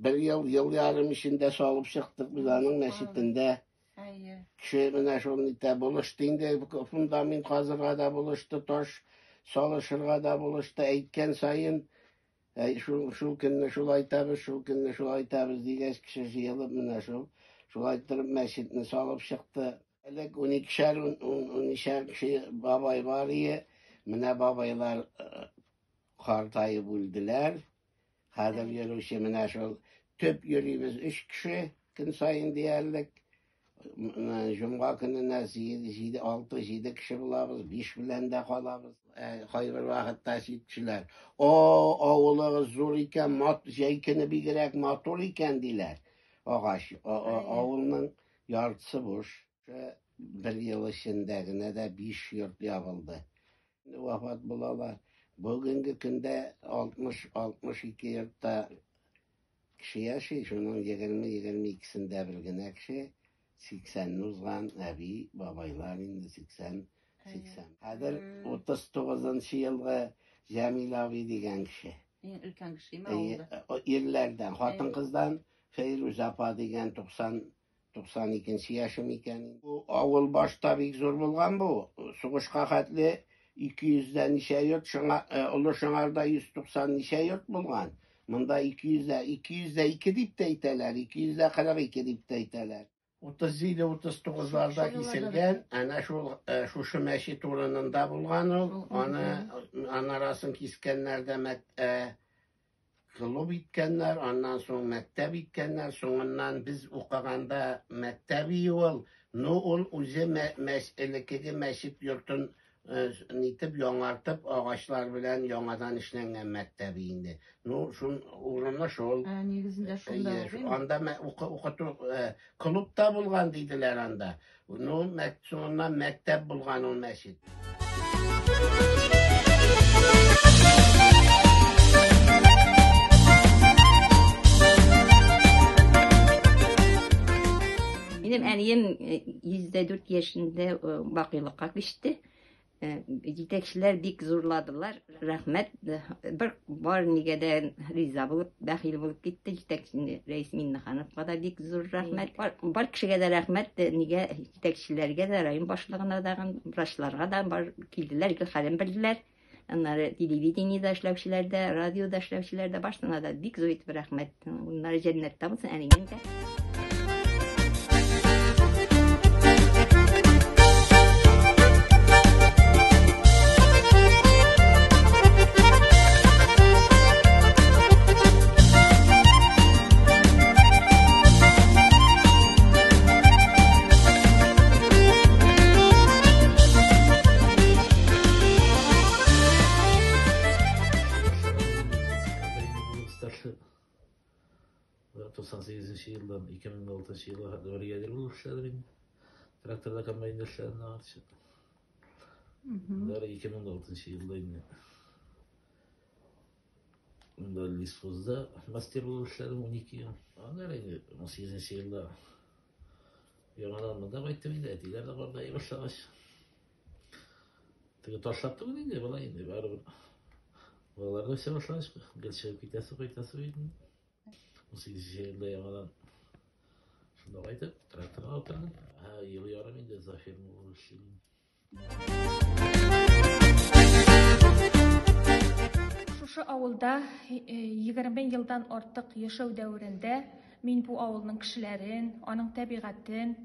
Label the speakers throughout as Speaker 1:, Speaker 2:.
Speaker 1: Бер ел, ел ярым эчендә салып чыктык без аның мәчетендә.
Speaker 2: Әйе.
Speaker 1: Кеше менә шул нитә булышты инде, фундамент казырга да булышты, таш салышырга да булышты. Әйткән саен, әй, шул, шул көнне шулай итәбез, шул көнне шулай итәбез дигәч, кеше җыелып менә шул, шулай иттереп мәчетне салып чыкты. Элек уникешәр, унишәр кеше бабай бар ие. Менә бабайлар картаеп үлделәр. Хәзер йөрүче менә шул төп йөрибез өч кеше көн саен диярлек. Җомга көненә 7, 6, 7 кеше булабыз, 5 белән дә калабыз. Кайбер вакытта чит кешеләр, "О, авылыгыз зур икән, мат, җәй көне бигрәк матур икән", диләр. Агач, авылның яртысы буш. Бер ел эчендә генә дә 5 йорт ябылды. Вафат булалар. Бүгенге көндә 60-62 йортта кеше яши, шуның 20-22сендә бер генә кеше, 80-не узган әби, бабайлар инде 80, 80. Хәзер 39 елгы Җәмил абый дигән кеше.
Speaker 2: Иң өлкән кеше име авылда?
Speaker 1: Ирләрдән, хатын-кыздан Фәйрүзә апа дигән 90 92 нче яшем икән. Бу авыл башта бик зур булган бу. Сугышка хәтле 200 дә ничә йорт, шуңа э, Олы Шыңарда 190 ничә йорт булган. Монда 200 дә 202 дип тә әйтәләр, 242 дип тә әйтәләр. 37-39ларда киселгән, әнә шул э, шушы мәчет урынында булган ул. Аны анарасын кискәннәр дә э, Клуб иткәннәр, аннан соң мәктәп иткәннәр, соңыннан без укыганда мәктәп ие ул. Ну, ул үзе элеккеге мәчет йортын э, нитеп яңартып, агачлар белән яңадан эшләнгән мәктәп инде. Ну, шун урыны шул.
Speaker 2: Ә, нигезендә шунда
Speaker 1: укыйм. Анда укыту э, клуб та булган диделәр анда. Ну, соңыннан мәктәп булган ул мәчет.
Speaker 3: Минем әнием 104 э, яшендә э, бакыйлыкка күчте. Э, җитәкчеләр бик зурладылар. Рәхмәт. Э, бер бар нигә дә риза булып, бәхил булып китте. Җитәкче Рәис Миннехановка да бик зур рәхмәт. Бар, бар кешегә дә рәхмәт. Э, нигә җитәкчеләргә дә, район башлыгына да, врачларга да бар килделәр, гел хәлен белделәр. Аннары телевидениедә эшләүчеләр дә, радиода эшләүчеләр дә, барсына да бик зур итеп рәхмәт. Урыннары җәннәттә булсын, әнинең дә.
Speaker 4: 98 елдан 2006 елга хәтле бригадир булып эшләдем инде. Тракторда комбайнда эшләдем аңарчы. Аннары 2006 елда инде. Монда лесхозда мастер булып эшләдем 12 ел. Аннары инде 18 елда яңадан монда кайттым инде, әтиләр дә картая башлагач. Теге ташлап түгел инде, болай инде барыбер. Балалар да үсә башлагач, гел чыгып китәсе, кайтасы бит инде. 18 елда яңадан шунда кайтып, тракторга утырдым. Һә, ел ярым инде за фирма булып эшлим.
Speaker 5: Шушы авылда 20 елдан артык яшәү дәверендә мин бу авылның кешеләрен, аның табигатен,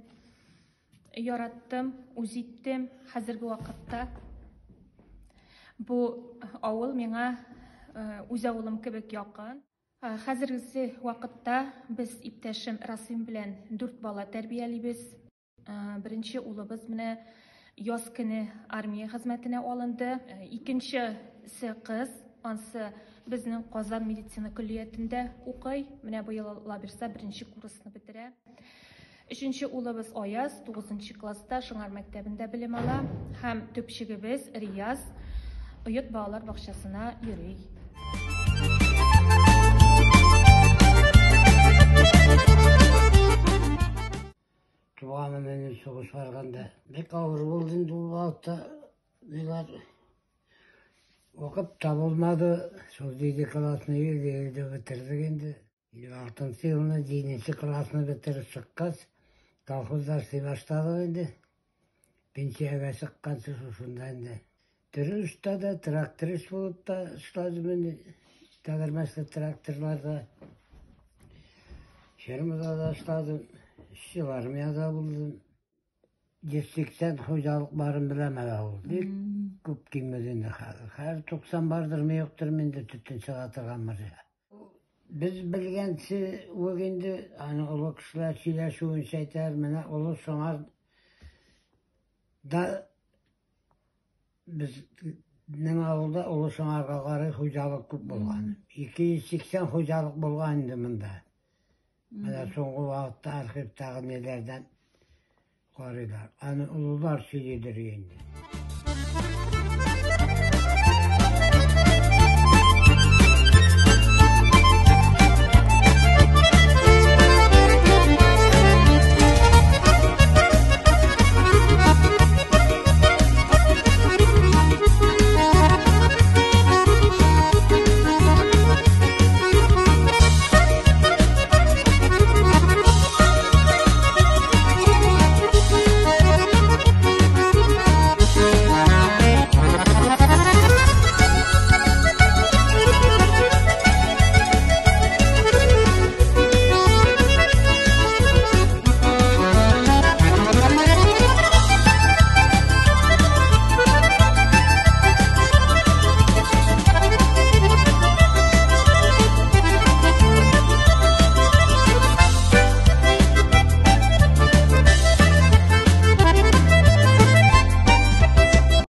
Speaker 5: Яраттым, үз иттем. Хәзерге вакытта бу авыл миңа э, үз авылым кебек якын. Э, хәзерге вакытта без иптәшем Расим белән дүрт бала тәрбиялибез. Э, беренче улыбыз менә яз көне армия хезмәтенә алынды. Икенчесе кыз, ансы безнең Казан медицина көллиятендә укый. Менә быел Алла бирса беренче курсны бетерә. Өченче улыбыз Аяз тугызынчы класста Шыңар мәктәбендә белем ала һәм төпчегебез Рияз Оет балалар бакчасына йөри.
Speaker 6: Туганым минем сугыш барганда. Бик авыр булды инде ул вакытта. Ниләр укып та булмады. Шул җиде классны елда-елда бетердек инде. 56 елны 7 классны бетереп чыккач, колхозда эшли башладык инде. Пенсиягә чыкканчы шушында инде. Төзелештә дә, тракторист булып та эшләдем инде. Тәгәрмәчле тракторларда. Фермада да эшләдем. Эшче армиядә булдым. 180 хуҗалык барын беләм әле ул. Бик күп кимеде инде хәзер. Хәзер 90 бардырмы, юктырмы инде төтен чыга торган морҗа. Без белгәнче үк инде аны олы кешеләр сөйләшүенчә әйтәләр, менә Олы Шыңар да безнең авылда Олы Шыңарга карый хуҗалык күп булган. 280 хуҗалык булган инде монда. Менә соңгы вакытта архивтагы ниләрдән карыйлар. Аны олылар сөйлидер инде.